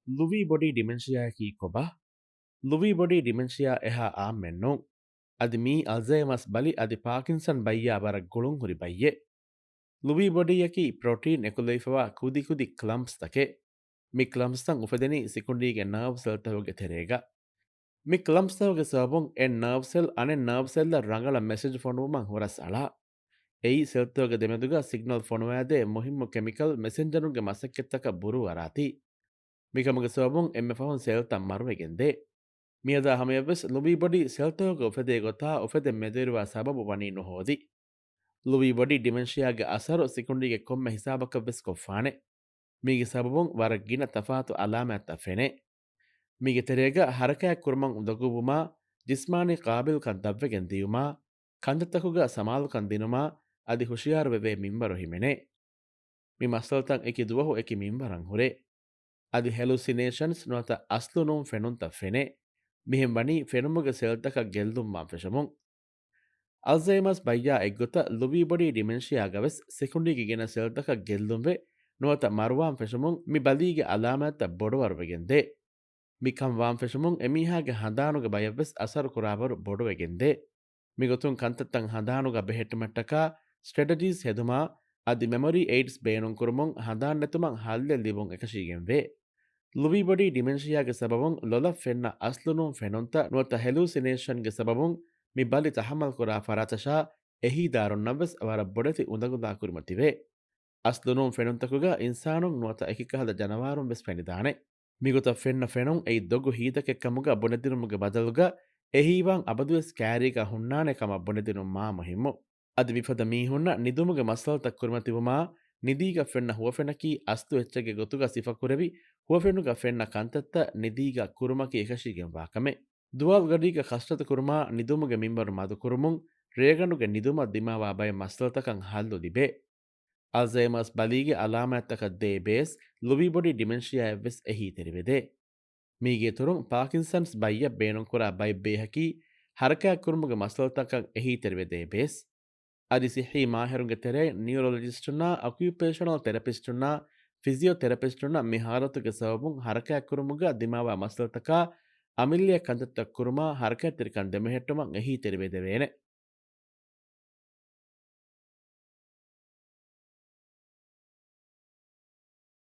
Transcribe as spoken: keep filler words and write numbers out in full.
ލުވީ ބޮޑީ ޑިމެންޝިއާއަކީ ކޮބާ؟ ލުވީ ބޮޑީ ޑިމެންޝިއާ އެހާ އާއްމެއް ނޫން. އަދި މީ އަލްޒައިމާސް ބަލި އަދި ޕާކިންސަން ބައްޔާ ވަރަށް ގުޅުންހުރި ބައްޔެއް. ލުވީ ބޮޑީއަކީ ޕްރޮޓީން އެކުލެވިފަވާ ކުދިކުދި ކްލަމްޕްސްތަކެއް. މި ކްލަމްޕްސްތައް އުފެދެނީ ސިކުނޑީގެ ނާވް ސެލްތަކުގެ ތެރޭގަ. މި ކްލަމްޕްސްތަކުގެ ސަބަބުން އެ ނާވް ސެލް އަނެއް ނާވް ސެލްއަށް ރަނގަޅަށް މެސެޖް ފޮނުވުމަށް ހުރަސް އަޅާ. އެއީ ސެލްތަކުގެ ދެމެދުގަ ސިގްނަލް ފޮނުވާދޭ މުހިއްމު ކެމިކަލް މެސެންޖަރުންގެ މަސައްކަތްތަކަށް ބުރޫ އަރާތީ. މިކަމުގެ ސަބަބުން އެންމެ ފަހުން ސެލްތައް މަރުވެގެން ދޭ. މިއަދާ ހަމަޔަށްވެސް ލުވީ ބޮޑީ ސެލްތަކުގަ އުފެދޭ ގޮތާ އުފެދެން މެދުވެރިވާ ސަބަބު ވަނީ ނުހޯދި. ލުވީ ބޮޑީ ޑިމެންޝިއާގެ އަސަރު ސިކުނޑީގެ ކޮންމެ ހިސާބަކަށްވެސް ކޮށްފާނެ. މީގެ ސަބަބުން ވަރަށް ގިނަ ތަފާތު އަލާމާތްތައް ފެނޭ. މީގެ ތެރޭގަ ހަރަކާތް ކުރުމަށް އުނދަގޫވުމާ، ޖިސްމާނީ ޤާބިލްކަން ދަށްވެގެން ދިޔުމާ، ކަންތައްތަކުގަ ސަމާލުކަން ދިނުމާ، އަދި ހުޝިޔާރު ވެވޭ މިންވަރު ހިމެނޭ. މި މައްސަލަތައް އެކި ދުވަހު އެކި މިންވަރަށް ހުރޭ. އަދި ހެލުސިނޭޝަންސް ނުވަތަ އަސްލު ނޫން ފެނުންތައް ފެނޭ. މިހެން ވަނީ ފެނުމުގެ ސެލްތަކަށް ގެއްލުންވާން ފެށުމުން. އަލްޒައިމާސް ބައްޔާ އެއްގޮތަށް ލުވީ ބޮޑީ ޑިމެންޝިއާގަވެސް ސިކުނޑީގެ ގިނަ ސެލްތަކަށް ގެއްލުންވެ، ނުވަތަ މަރުވާން ފެށުމުން މި ބަލީގެ އަލާމާތްތައް ބޮޑުވަރުވެގެން ދޭ. މިކަން ވާން ފެށުމުން އެމީހާގެ ހަނދާނުގެ ބަޔަށްވެސް އަސަރު ކުރާވަރު ބޮޑުވެގެން ދޭ. މިގޮތުން ކަންތައްތައް ހަނދާނުގަ ބެހެއްޓުމަށްޓަކާ ސްޓްރެޓެޖީސް ހެދުމާ، އަދި މެމޮރީ އެއިޑްސް ބޭނުންކުރުމުން ހަނދާން ނެތުމަށް ހައްލެއް ލިބުން އެކަށީގެންވޭ. ލުވީ ބޮޑީ ޑިމެންޝިއާގެ ސަބަބުން ލޮލަށް ފެންނަ އަސްލު ނޫން ފެނުންތައް ނުވަތަ ހެލޫސިނޭޝަންގެ ސަބަބުން މި ބަލި ތަހައްމަލް ކުރާ ފަރާތަށާ އެހީދާރުންނަށްވެސް ވަރަށް ބޮޑެތި އުނދަގުލާ ކުރިމަތިވޭ. އަސްލު ނޫން ފެނުންތަކުގަ އިންސާނުން ނުވަތަ އެކި ކަހަލަ ޖަނަވާރުން ވެސް ފެނިދާނެ. މިގޮތަށް ފެންނަ ފެނުން އެއީ ދޮގު ހިތްތަކެއް ކަމުގަ ބުނެދިނުމުގެ ބަދަލުގަ އެހީވާން އަބަދުވެސް ކައިރީގަ ހުންނާނެ ކަމަށް ބުނެދިނުން މާ މުހިއްމު. އަދި މިފަދަ މީހުންނަށް ނިދުމުގެ މައްސަލަތައް ކުރިމަތިވުމާ، ނިދީގަ ފެންނަ ހުވަފެނަކީ އަސްލު އެއްޗެއްގެ ގޮތުގަ ސިފަކުރެވި، ހުވަފެނުގަ ފެންނަ ކަންތައްތައް ނިދީގަ ކުރުމަކީ އެކަށީގެންވާ ކަމެއް. ދުވާލުގަޑީގަ ކަސްރަތު ކުރުމާ، ނިދުމުގެ މިންވަރު މަދުކުރުމުން، ރޭގަނޑުގެ ނިދުމަށް ދިމާވާ ބައެއް މައްސަލަތަކަށް ހައްލު ލިބޭ. އަލްޒައިމާސް ބަލީގެ އަލާމާތްތަކަށް ދޭ ބޭސް، ލުވީ ބޮޑީ ޑިމެންޝިއާއަށްވެސް އެހީތެރިވެދޭ. މީގެ އިތުރުން، ޕާކިންސަންސް ބައްޔަށް ބޭނުންކުރާ ބައެއް ބޭހަކީ، ހަރަކާތްކުރުމުގެ މައްސަލަތަކަށް އެހީތެރިވެދޭ ބޭސް. އަދި ސިއްހީ މާހިރުންގެ ތެރެއިން ނިއުރޮލޮޖިސްޓުންނާ، އޮކިއުޕޭޝަނަލް ތެރަޕިސްޓުންނާ، ފިޒިއޯތެރަޕިސްޓުންނަށް މި ހާލަތުގެ ސަބަބުން ހަރަކާތްކުރުމުގަ ދިމާވާ މައްސަލަތަކާ، އަމިއްލައަށް ކަންތައްތައް ކުރުމާ، ހަރަކާތްތެރިކަން ދެމެހެއްޓުމަށް އެހީތެރިވެދެވޭނެ.